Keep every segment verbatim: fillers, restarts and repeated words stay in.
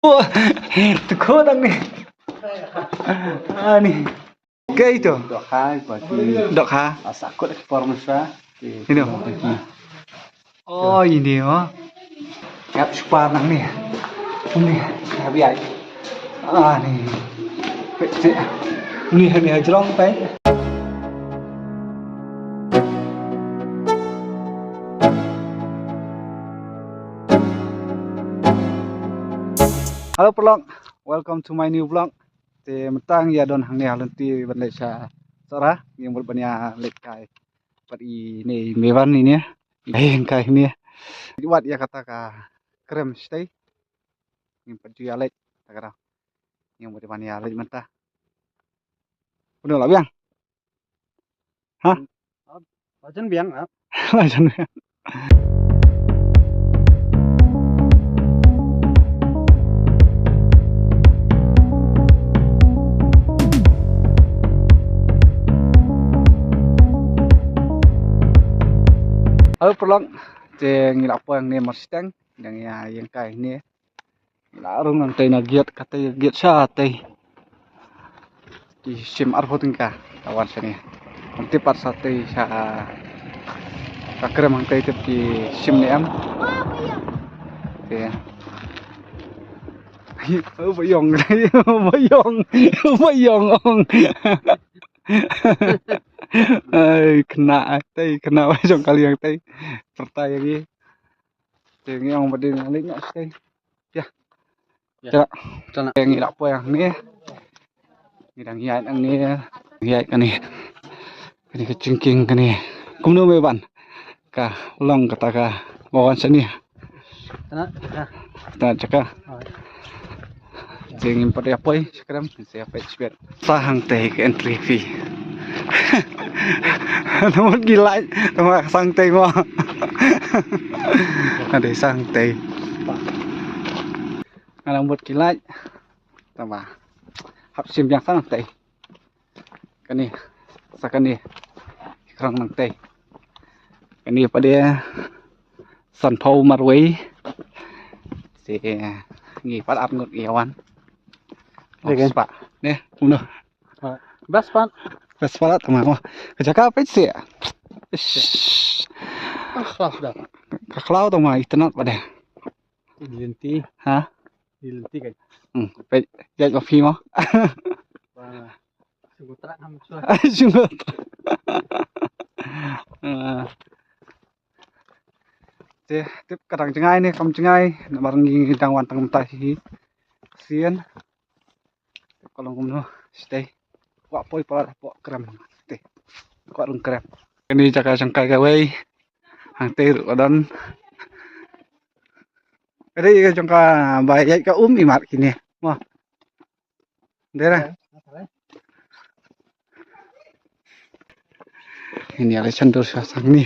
Wah, tu ko dang ni. Ah, ni. Kaei tu? Dohkha, pati. Dohkha. Asa kot ekspor mesra. Ini. Oh, ini, oh. Ngap spar nang ni. Ni, ngap ai. Ah, ni. Pek, pek. Ni, ni jrong, pek. Hello paralok, welcome to my new vlog. Te mynta ngi ïa don hangne ha lynti ban leit sha Sohra, ngi mut ban ïa leit kai pat ine i Mevan ine. Ei, kai ine. Wat ïa kata ka krem shatei. Ngim pat ju ïa leit, ta ka daw. Ngim pat ban ïa leit mynta. Udah lah biang. Hah? Lah jan biang, ah. Lah jan biang. Hello paralok, te ngi la poi hangne Marsiting, ngi dang ïa ïeng kai hangne. Ngi la rung nangtei na gate, katei gate shatei. Ki shim arphew tyngka, ka wan shane. Ngam tip pat shatei sha ka krem hangtei tip ki shim ne em. Te. Oh, ba ïong, ba ïong, ba ïong ong. Ai, khynnah tei, khynnah ba jong ka liang tei. Pyrta ïa ngi. Te ngi ong ba dei na leit noh shatei. Ïa. Ïa. Te ngi la poi hangne. Ngi dang ïaid hangne. Ïaid kane. Kane ka jingkieng kane. Kumno Mevan? Ka long kata ka ba wan shane. Tana jaka. Tana jaka. Jing ngim pat ïa poi, shakram, ngin sa ïa peit shibit. Sa hangtei ka entry fee. Namut ki lait, tama ka sangtei mo. Ka dei sangtei. Nga namut ki lait. Tama. Hap shim biang sangtei. Kane, sa kane. Krong nangtei. Kane pat de sanphew marwei. Te ngi pat ap ngut ïa wan. Dei kan? Spah. Ne, kumno? Best part. Best part tama mo. Ka jaka peit seh. Ish. Ah, khlaw da. Ka khlaw tama itynnad pat de. Lynti. Ha? Lynti kan. Hmm, peit, ïaid ma phi mo. Wah. Sungguh trak ham sua. Sungguh trak. Ah. Te, tip ka dang jngai ne, kam jngai, namar ngi dang wan tang mynta hi. Sien. Ka long kumno, shatei. Kwah poi palat hapoh krem. Te. Kwah rung krem. Kane jaka jong kai kawei. Hangtei ruh ka don. Ka dei ka jong ka ba ïaid ka um imat kine. Mo. Dei ra. Ini ala chandur sha sang ni.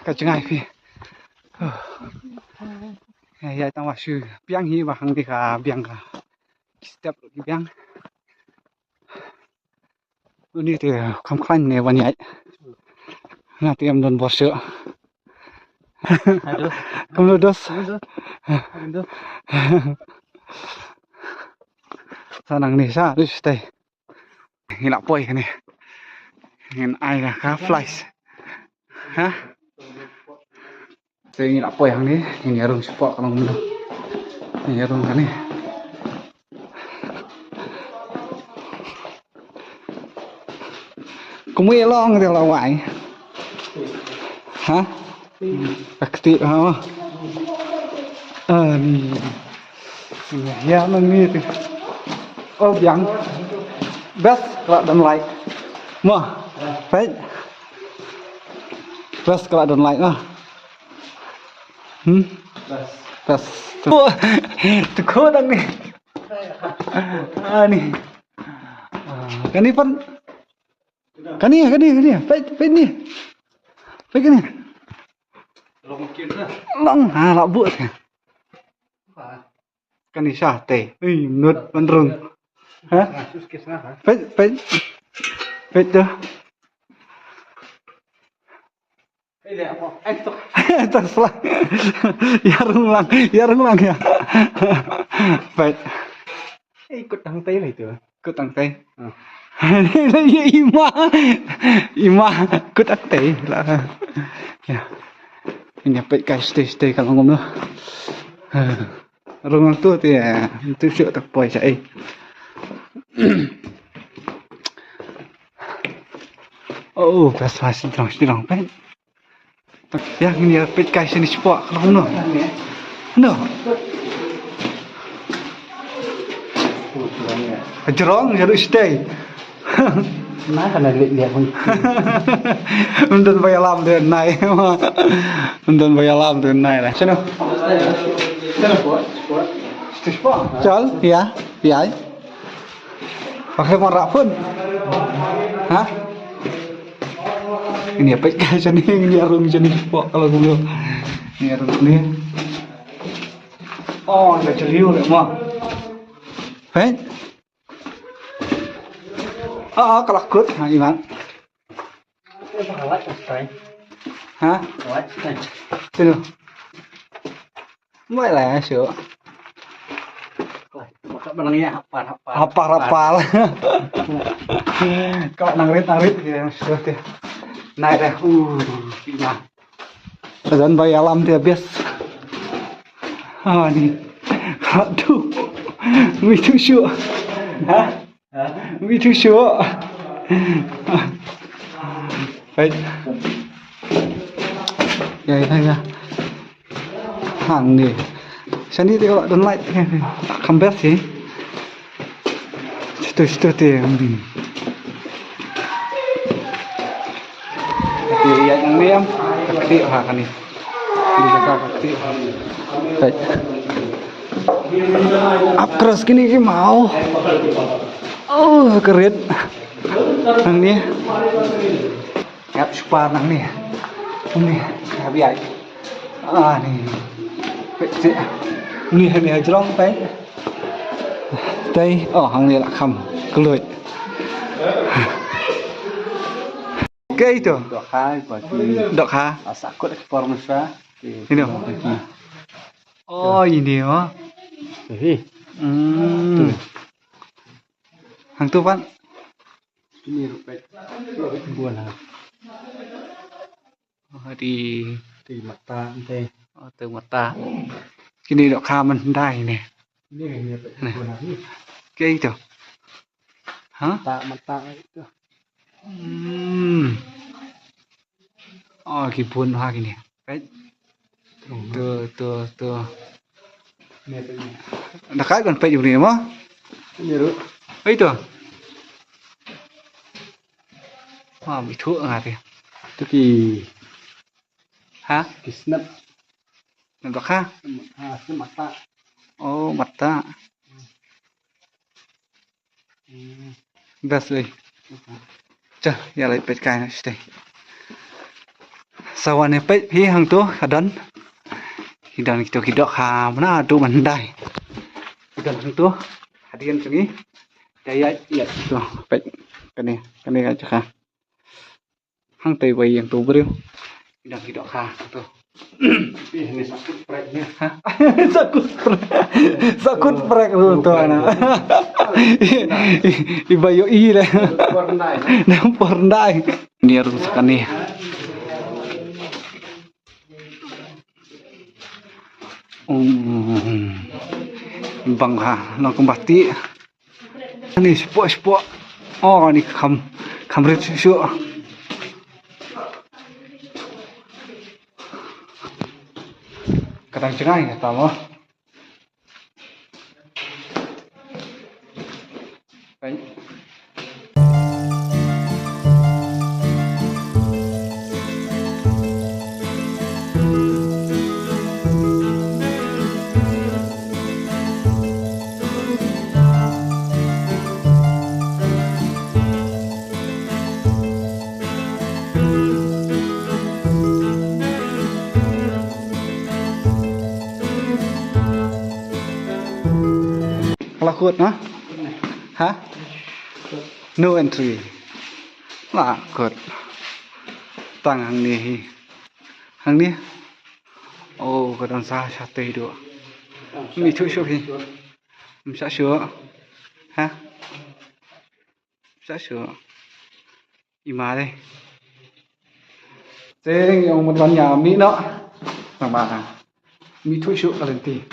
Ka jngai phi. Ïa, ïa, tang ba shu biang hi ba hang di ka biang ka. Step ki biang. Uni te kham khlaiñ ne ban ïaid. Na te em don bor shuh. Aduh. Kumno dos? Kumno dos? Aduh. Sa nang ni sa, dus tei. Ngi la poi kane. Ngin ai da ka flash. Ha? Te ngi la poi hangne, ngin ïa rung shapoh ka long kumno. Ngin ïa rung kane. Kumno ïa long te la wai. Ha? Aktif ha. Ani. Ïa nang ni te. Oh biang. Best ka la don light. Mo. Peit. Best ka la don light mo. Hmm? Best. Best. Wah, tu ko dang ni. Ani. Ah, kane pat. Kane, kane, kane. Peit, peit ni. Peit kane. Long kit na. Long ha la bu. Kane sha tei. Ui, mut ban rung. Ha? Peit, peit. Peit tu. Tang sla. Ïa rung lang, ïa rung lang ïa. Peit. Ei, kut tang tei lai tu. Kut tang tei. Ïa ima. Ima kut tang tei la. Ïa. Ïa peit kai stay stay ka long kumno. Rung lang tu te, tu shu tak poi sa ei. Oh, pas pas strong strong peit. Ïa ngin ïa peit kai shane shapoh ka long kumno. No. Ka jrong jaru stay. Na ka na leh leh pun. Ym don ba ïalam de nai. Ym don ba ïalam de nai la. Shano? Chal, ïa, ïa. Pakai marah pun. Ha? Ini apa kai shane, ini arung shane pok kalau gua. Ini arung ni. Oh, ada celiu deh, mah. Peit. Ah, ah, ka la kut, ha, Iman. Ha? Sini. Mai la, shu. Hapar, hapar. Hapar, hapar. Ka nang rit, nang rit, ya, shu te. Nai dah. Uh, Iman. Ka don ba ïalam te best. Ha ni. Aduh. Ym ïathuh shuh. Ha? Ym ïathuh shuh. Hai. Ïa, ïa, ïa. Hangne. Shane te ka la don light. Kham best hi. Situ, situ te, hmm. Te ïaid nangne em. Ka ktieh ha kane. Kane ka ktieh ha. Right. Ap cross kine ki maw. Oh, ka rit. Nangne. Ap super nangne. Nangne. Ap ïaid. Ah, ni. Peit seh. Ni hangne ha jrong peit. Tei, oh, hangne la kham. Kloi. Kaei to? Dohkha, ba ki. Dohkha. Asa kut ki por mynta. Ino. Oh, ini oh. Hi. Hmm. Hangto pat. Ini ruh peit. Ruh peit buan ha. Oh, di. Di mata, ante. Oh, tu mata. Kine dohkha mynhyndai ne. Ni, ni, ni. Kaei to? Ha? Mata, mata itu. Hmm. Oh, ki bun ha kine. Peit. Tu, tu, tu. Ni, tu, ni. Dah kai kan peit ni mo? Ni ruh. Peit tu. Wah, bitu ngati. Tu ki. Ha? Ki snep. Snep dohkha? Ha, snep mata. Oh, mata. Hmm. Best lei. Cha, ïa leit peit kai na shatei. Sa wan ïa peit phi hangto, ka don. Ki don kito ki dohkha, mano to mynhyndai. Ki don hangto, hadien jong ngi. Ïa, ïa, ïa, to, peit. Kane, kane ka jaka. Hangtei ba ïeng tu briew. Ïa ki dohkha tu. Ih, ni sakut prek ni. Ha? Sakut prek. Sakut prek tu, tu ana. I ba ïohi le. Por ndai. Por ndai. Ni rung sa kane. Um, bang ha, nang kumba ti. Ni shapoh, shapoh. Oh, ni kham, kham rit shuh shuh. Ka dang jngai kata mo. Peit. La kut na? Ha? No entry. La kut. Tang hangne hi. Nangne. Oh, ka don sa shatei duh. Ym ithuh shuh hi. Ym shah shuh. Ha? Ym shah shuh. I ma dei. Te ngi ong mut ban ïa mih noh. Namar ym ithuh shuh ka lynti.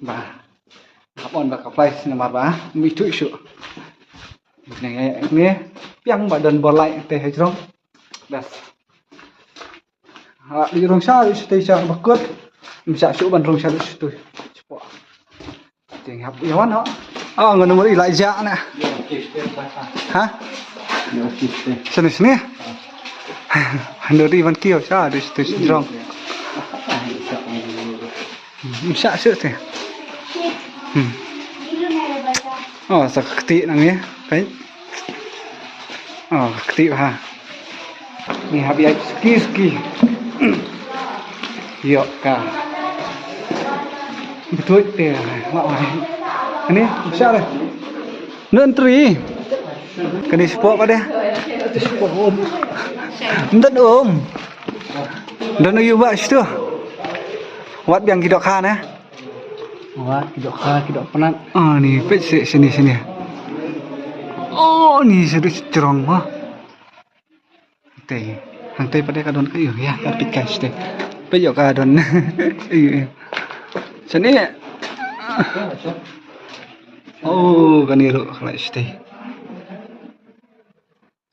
Ba. Hap on ba ka place namar ba ym ithuh shuh. Ngi, ngi piang ba don bor light te ha jrong. Bas. Ha, dei rung sha, dei shatei sha ba kut. Ym shah shuh ban rung sha, dei shatei. Shapoh. Te ngi hap ïa wan ho. Ah, ngan number i la ja na. Ha? Sini, sini. Hynriew ban kiew sha, dei shatei sha jrong. Ym shah shuh te. Hmm. Oh, sa ka kti nangne. Peit. Oh, ka kti ha. Ngi hap ïaid suki suki. Ïoh ka. Betul te. Wah, wah. Ani, ym shah re. Nun tri. Kane shapoh pat de. Shapoh um. Ym don um. Don ïa u bah shitu. Wat biang ki dohkha ne. Wat ki dohkha, ki dohpnat. Ah, ni peit shi, shini, shini. Oh, ni shaduh jrong ma. Te, hangtei pat de ka don ka ïa, ïa, peit ka shatei. Peit ïa ka don. Ïa, ïa. Shini. Oh, kane ruh ka la shatei.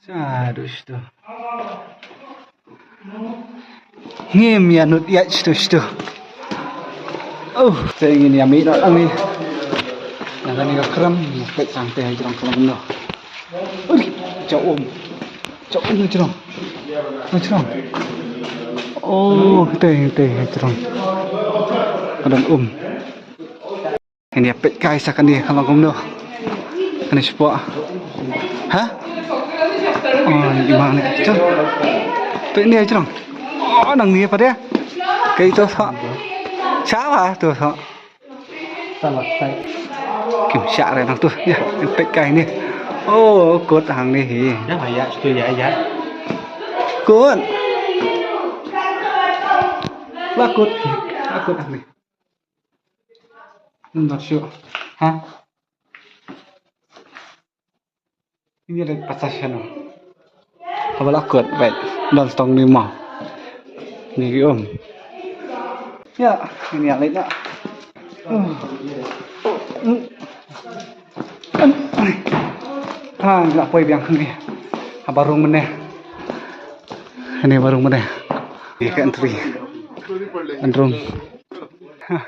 Shaduh shitu. Ngim ïa nud ïaid shitu shitu. Oh, te ngin ïa mih noh ngi. Na kane ka krem, peit sangeh ha jrong krem noh. Ui, jaw um. Jaw um ha jrong. Ha jrong. Oh, te, te ha jrong. Ka don um. Ngin ïa peit kai sa kane ka long kumno. Kane shapoh. Ha? Oh, ni i ma ne. Jrong. Peit ne jrong. Oh, nangne pat de. Kai to sa. Sa ba to sa. Kim shah re nang tu. Ïa, peit kai ne. Oh, kut hangne hi. Ïa, ïa, tu ïa, ïa. Kut. La kut. La kut hangne. Ym don shuh. Ha? Ngin ïa leit pat sa shano. Haba la kut, bad don stong ni mo. Ni ki um. Ïa, ngin ïa leit noh. Ha, la poi biang hangne. Haba rung mynne. Hangne ba rung mynne. Ni ka entry. An rung. Ha.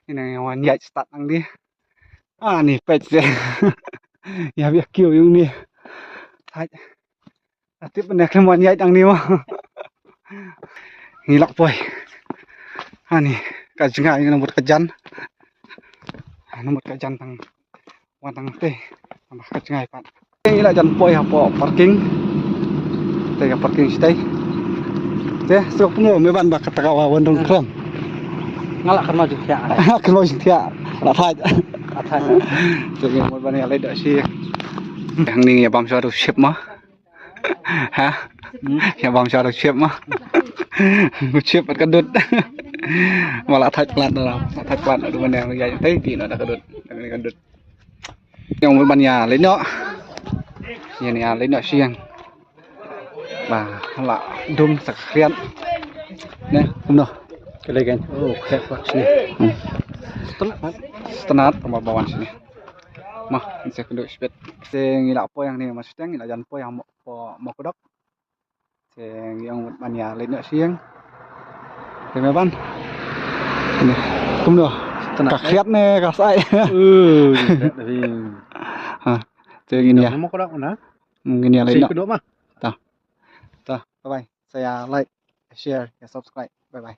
Ina wan ïaid stad nangne. Ah, ni peit se. Ïa, ïa kiew ïa une. Hai. Atip ne khlem wan ïaid nangne ma. Ngi lah poi. Ani ka jngai ngan mut ka jan. Ngan mut ka jan tang wan tang te. Tang ka jngai pat. Ngi la jan poi hapoh parking. Te ka parking shatei. Te stok pynlong me ban ba kata ka wa wan dong khlem. Nga la kynmaw jingthiah. Kynmaw jingthiah. La thait. La thait. Te ngi mut ban ïa leit da shi. Hangne ïa bam sha u ship ma. Ha? Ïa bam sha u ship ma. U ship pat ka dud. Ma la thait plat da. La thait plat da ban ïa te ki no da ka dud. Da ka dud. Ïa mut ban ïa leit noh. Ïa ïa leit noh sha ïing. Ba la dum sa ka khriat. Ne, kumno? Ka lei kan. Oh, khriat pak sini. Hmm. Stunat pat. Stunat tang ba wan sini. Ma, ngi sa kynduh shipet. Te ngi lah poi hangne ma shiteng, ngi lah jan poi ha mo, po mo kdok. Te ngi ong ban ïa leit noh sha ïing. Te me ban. Kumno? Ka khriat ne ka sai. Uh, khriat dah. Ha. Te ngin ïa. Mo kdok na. Ngin ïa leit noh. Kdok ma. Ta. Ta. Bye bye. Sa ïa like, share, ïa subscribe. Bye bye.